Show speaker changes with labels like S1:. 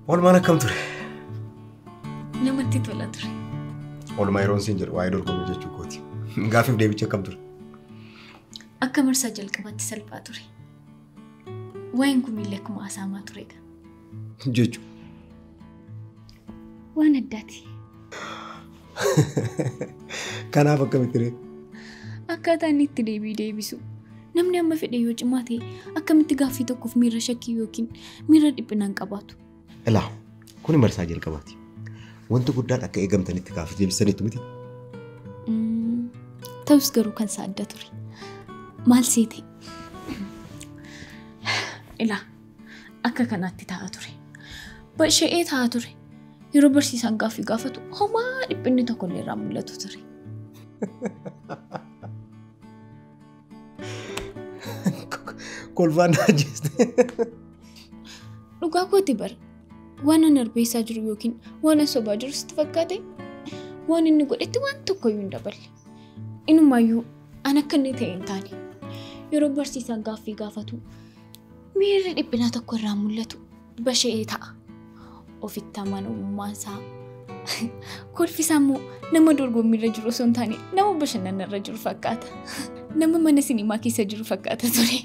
S1: Oolmaan akkam ture?
S2: Namatti tola ture.
S1: Oolmaa yeroon siin jedhu waa'ee dorgommii jechuu kooti. Gaaffiif deebichi akkam ture?
S2: Akka marsaa jalqabaatti salphaa ture. Waa'een kumiillee akkuma haasa'amaa ture egaa.
S1: Jechuun.
S2: Waan addaati.
S1: Kanaaf akkamitti ree?
S2: Akkaataa inni itti deebii deebisu. Namni amma fedhe yoo cimaa ta'e akkamitti gaaffii tokkoof miira shakkii yookiin miira dhiphinaan qabaatu.
S1: Ilaa kuni marsaa jalqabaati. Wanti guddaan akka eegamtanitti gaaffii deebisaniitu miti.
S2: Ta'us garuu kan isaa adda ture. Maal seete? Ilaa akka kanaatti taa'aa ture. Basha'ee taa'aa ture. Yeroo barsiisaan gaaffii gaafatu homaa dhiphinni tokkollee irraa mul'atu ture.
S1: Kolfaan na ajjeeste.
S2: Dhugaa kooti bara. Waan an arbeessaa jiru yookiin waan an sobaa jiru sitti fakkaate waan inni godhetti waan tokkoyyuu hin daballe. Inumaayyuu an akka inni ta'e hin taane. Yeroo barsiisaan gaaffii gaafatu miirri dhiphinaa tokko irraa mul'atu basha'ee ta'a. Ofitti amanamummaan isaa kolfi isaa immoo nama dorgommiirra jiru osoo hin taane nama bashannanarra jiru fakkaata. Nama mana sinimaa keessa jiru fakkaata ture.